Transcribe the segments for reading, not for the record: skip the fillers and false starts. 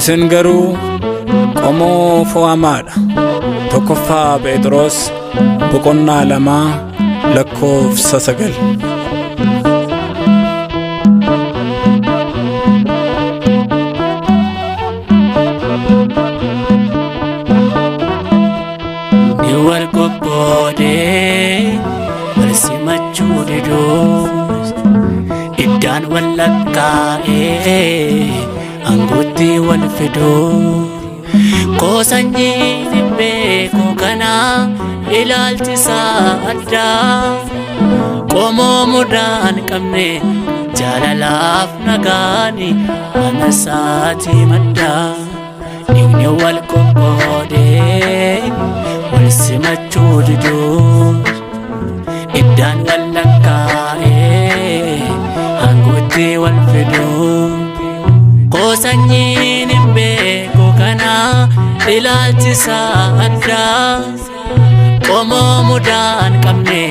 Isin garuu qomoo fo'amaadha. Tokkoffaa Phexros boqonnaa 2 lakkoofsa 9. Ni wal qoqqoodee wal simachuu diduus, iddaan wal lakkaa'ee aangootti wal fiduu. Koosanyiin hin beeku kana ilaalchisaa addaa, qomoo mudaan qabne jaalalaaf nagaani mana isaatii maddaa. Dhiigni wal qoqqoodee wal simachuu diduus, iddaan wal lakkaa'ee aangootti wal fiduu. Koosanyiin hin beeku kana ilaalchisaa addaa, qomoo mudaan qabne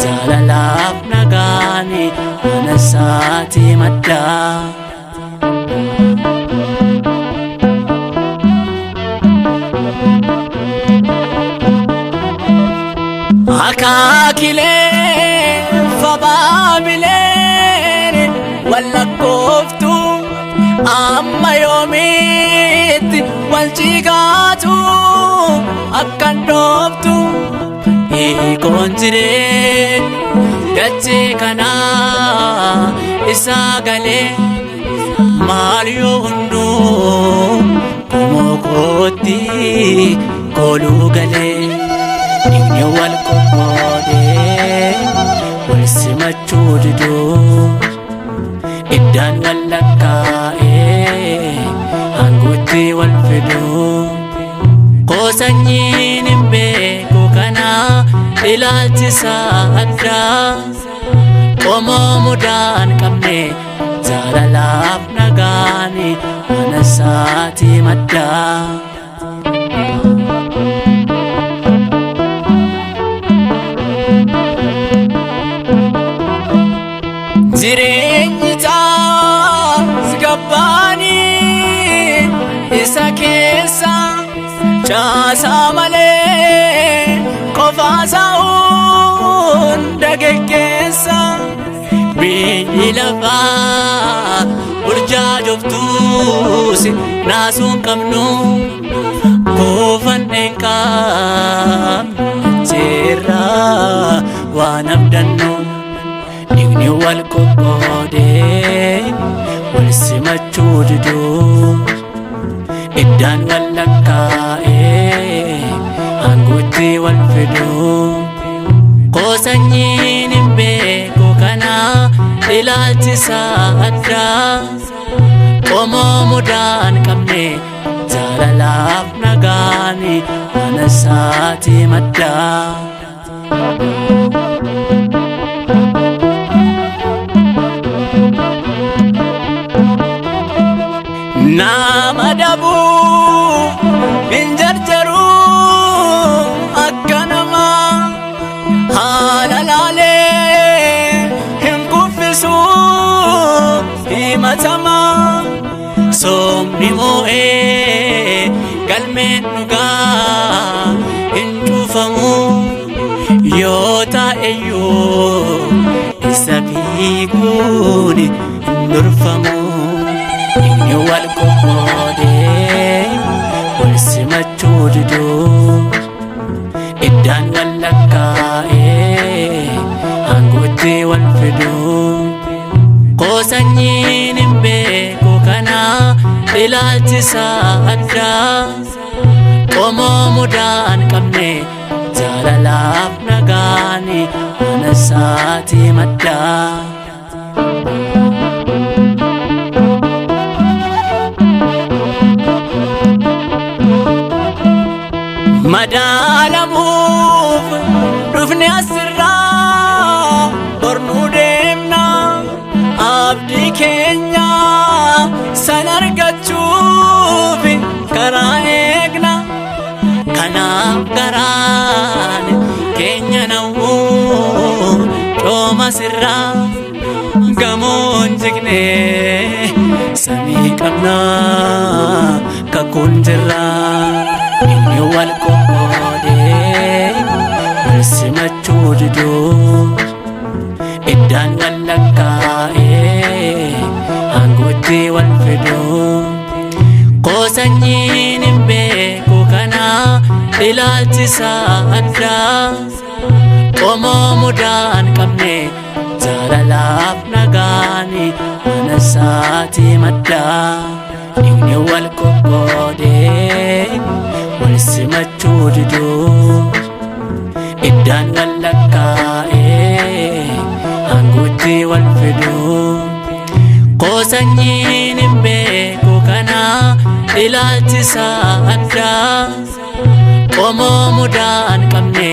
jaalalaaf nagaani mana isaatii maddaa. Akaakilee fabaabileen wallakkooftu amma yoomiitti wal cigaatu akkan dhooftu. Hiikoon jiree dachee kanaa isaa galee maal yoo hunduu qomoo kootti kooluu galee. Dhiigni wal qoqqoodee wal simachuu diduus, iddaan wal lakkaa'ee aangootti wal fiduu. Koosanyiin hin beeku kana ilaalchisaa addaa, qomoo mudaan qabne jaalalaaf nagaani mana isaatii maddaa. Jireenyi tasgabbaanii isa keessa caasaa malee qofaasaa hunda geggeessa. Biyyi lafaa burjaajoftuus naasuun qabnu, kuufanneen qaamne jeerraa waan abdannu. Dhiigni wal qoqqoodee wal simachuu diduus, iddaan wal lakkaa'ee aangootti wal fiduu. Koosanyiin hin beeku kana ilaalchisaa addaa, qomoo mudaan qabne jaalalaaf nagaani mana isaatii maddaa. Nama dabuu hin jarjaruu akka namaa, haala laalee hin kuffisuu himatamaa. Soomni moo'ee galmeen dhugaa hin cufamu, yoo taa'eyyuu isa fiiguun hin durfamu. Dhiigni wal qoqqoodee wal simachuu diduus, iddaan wal lakkaa'ee aangootti wal fiduu. Koosanyiin hin beeku kana ilaalchisaa addaa, qomoo mudaan qabne jaalalaaf nagaani mana isaatii maddaa. Madaalamuuf dhufne asirraa bornuu deemna, abdii keenya san argachuuf karaa eegna. Kanaaf garaan keenya nawwuu cooma sirraa gamoon jignee qabnaa kakuun jirraa. Inni wal qoqqoodee wal simachuu diduu iddaan wal lakkaa'ee aangootti wal fiduu. Koosanyiin hin beeku kana ilaalchisaa addaa qomoo mudaan qabne jaalalaaf nagaani mana isaati maddaa. Dhiigni wal qoqqoodee wal simachuu diduu iddaan wal lakkaa'ee aangootti wal fiduu. Koosanyiin hin beeku kana ilaalchisaa addaa qomoo mudaan qabne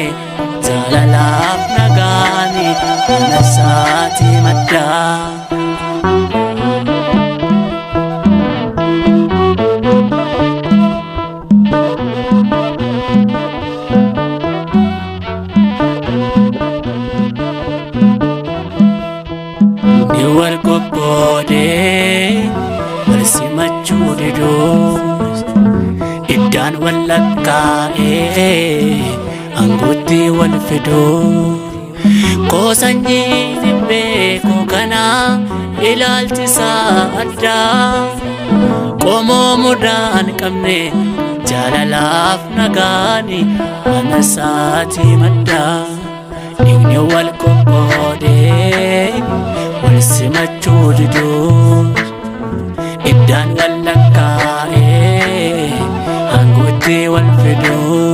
jaalalaaf nagaani mana isaati maddaa. Ni wal qoqqoodee wal simachuu diduus iddaan wal lakkaa'ee aangootti wal fiduu. Koosanyiin hin beeku kana ilaalchisaa addaa qomoo mudaan qabne jaalalaaf nagaani mana isaati maddaa. Dhiigni wal qoqqoodee wal simachuu diduu iddaan wal lakkaa'ee aangootti wal fiduu.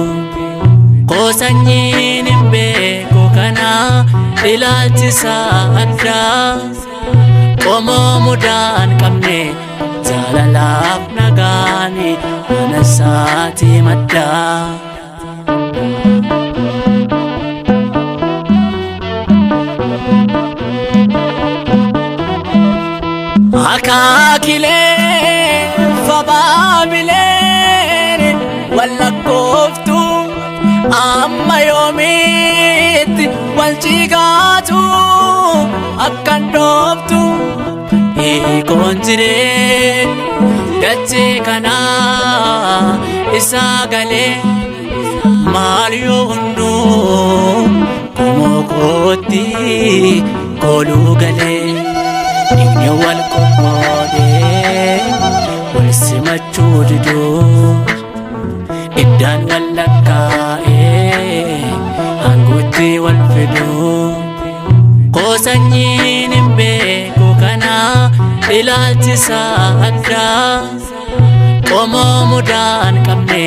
Koosanyiin hin beeku kana ilaalchisaa addaa qomoo mudaan qabne jaalalaaf nagaani mana isaati maddaa. Akaakilee fabaabileen wal lakkooftu amma yoomiitti wal cigaatu akkan dhooftu. Hiikoon jiree dachee kanaa isaa galee maal yoo hunduu qomoo kootti kooluu galee. Dhiigni wal qoqqoodee wal simachuu diduu iddaan wal lakkaa'ee aangootti wal fiduu. Koosanyiin hin beeku kana ilaalchisaa addaa qomoo mudaan qabne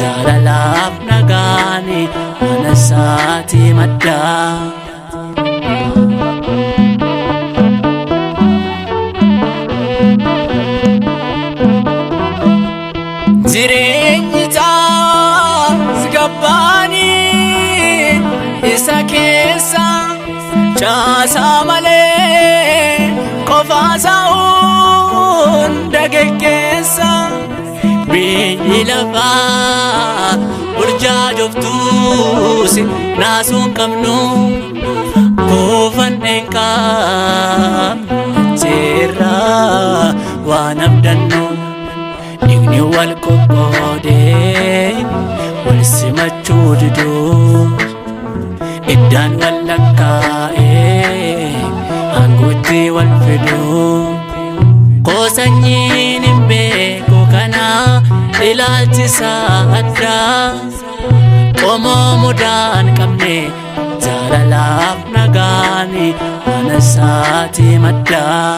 jaalalaaf nagaani mana isaati maddaa. Jireenyi tasgabbaanii isa keessa caasaa malee qofaasaa hunda geggeessa. Biyyi lafaa burjaajoftuus naasuun qabnu kuufannee qabnu acheerraa waan abdannu. Dhiigni wal qoqqoodee wal simachuu diduu iddaan wal lakkaa'ee aangootti wal fiduu. Koosanyiin hin beeku kana ilaalchisaa addaa qomoo mudaan qabne jaalalaaf nagaani mana isaati maddaa.